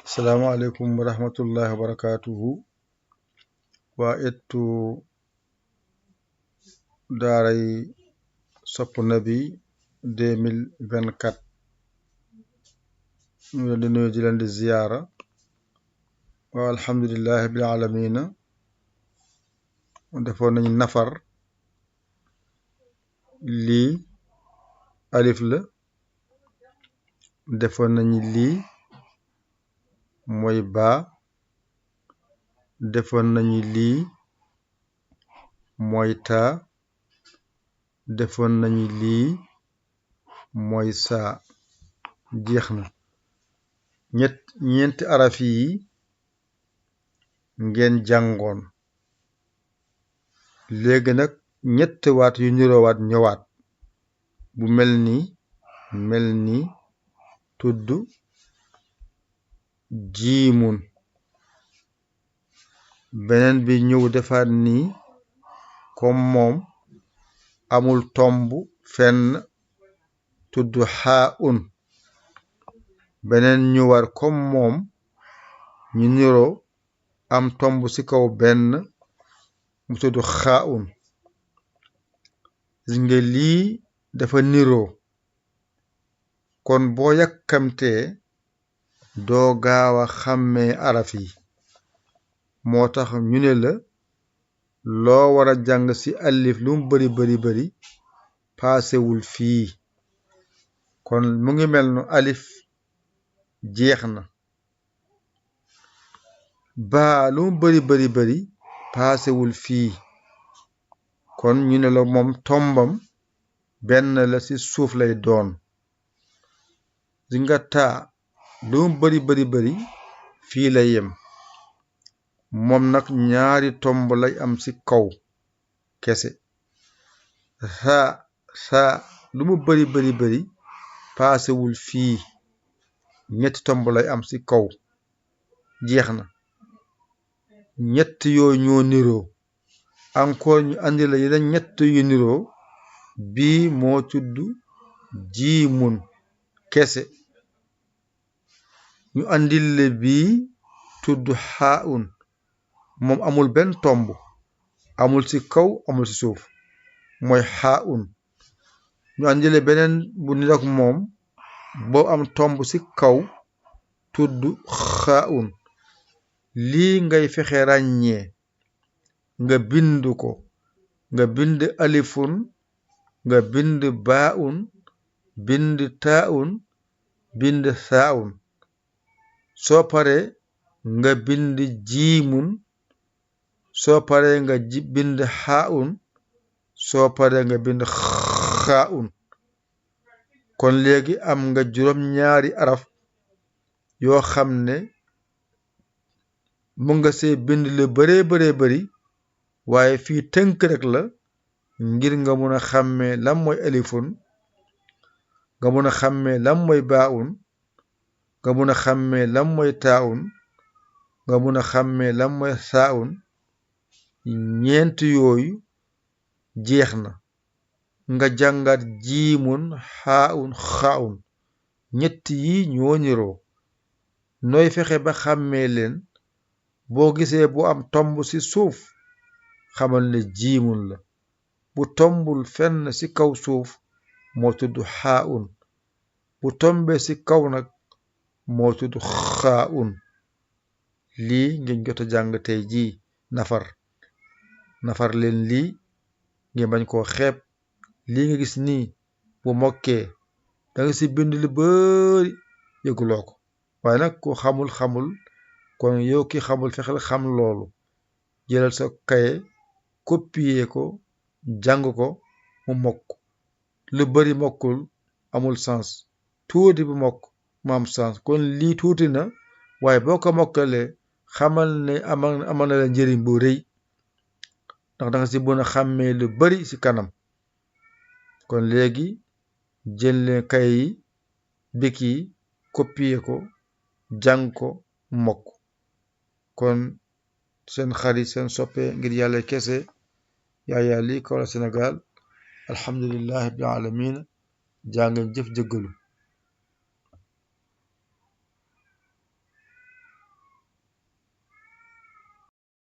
Assalamu alaikum warahmatullahi wabarakatuhu. Wa ettu daaray Sopp Nabi 2024 ñu leen di nuyu di leen di ziyaara wa alhamdulillahi bil alamina. Defoon nañu nafar, lii alif la. Defoon nañu lii mooy baa. Defoon nañu lii mooy taa. Defoon nañu lii mooy saa. Jeex na. ñeenti araf yi ngeen jàngoon. Léegi nag ñetti waat yu niroowaat ñëwaat bu mel ni tudd jiimun. Beneen bi ñëw defaat nii comme moom amul tomb fenn tudd xaa-un. Beneen ñëwaat comme moom ñu niroo am tomb ci kaw benn mu tudd xaa-un. gis nga lii dafa niroo, kon boo yàkkamtee doo gaaw a xàmmee araf yi. moo tax ñu ne la loo war a jàng ci alif lu mu bari paasewul fii. kon mu ngi mel nu alif jeex na, baa lu mu bari paasewul fii. kon ñu ne la moom tombam benn la ci suuf lay doon. di nga taa lu mu bari fii lay yem. moom nag ñaari tomb lay am ci kaw kese. saa lu mu bari paasewul fii, ñetti tomb lay am ci kaw. jeex na. ñett yooyu ñoo niroo. encore ñu andi la yeneen ñett yu niroo. bii moo tudd jiimun kese. ñu andil la bii tudd xaa-un. moom amul benn tomb, amul ci kaw amul ci suuf, mooy xaa-un. ñu andile beneen bu niroog moom boo am tomb ci kaw tudd xaa-un. lii ngay fexe ràññee, nga bind ko. nga bind alifun, nga bind baa-un, bind taa-un, bind saa-un. soo paree nga bind jiimun. soo paree nga bind xaa-un. soo paree nga bind xaa-un. kon léegi am nga juróom-ñaari araf yoo xam ne mu nga see bind lu bari waaye fii tënk rek la ngir nga mun a xàmmee lan mooy alifun, nga mun a xàmmee lan mooy baa-un, nga mun a xàmmee lan mooy taa-un, nga mun a xàmmee lan mooy saa-un. ñeent yooyu jeex na. nga jàngat jiimun, xaa-un, xaa-un. ñett yi ñoo niroo. nooy fexe ba xàmmee leen, boo gisee bu am tomb ci suuf xamal ne jiimun la. bu tombul fenn ci kaw suuf moo tudd xaa-un. bu tombee ci kaw nag moo tudd xaa-un. lii ngeen jot a jàng tey jii nafar leen lii ngeen bañ koo xeeb. lii nga gis nii bu mokkee da nga ci bind lu bari yëguloo ko. waaye nag ku xamul kon yow ki xamul fexeel xam loolu. jëlal sa kaye copier ko jàng ko mu mokk. lu bari mokkul amul sens, tuuti bu mokk mu am sens. kon lii tuuti na waaye boo ko mokkalee xamal ne amal na la njëriñ bu rëy, ndax da nga ci mën a xàmmee lu bari ci kanam. kon léegi jël leen kay yi bik yi copier ko jàng ko mokk. kon seen xarit seen soppe ngir yàlla kese Yaya Ly Kaolack Sénégal. alhamdulillahi rabbil alamin. jaa ngeen jëf jëggalu.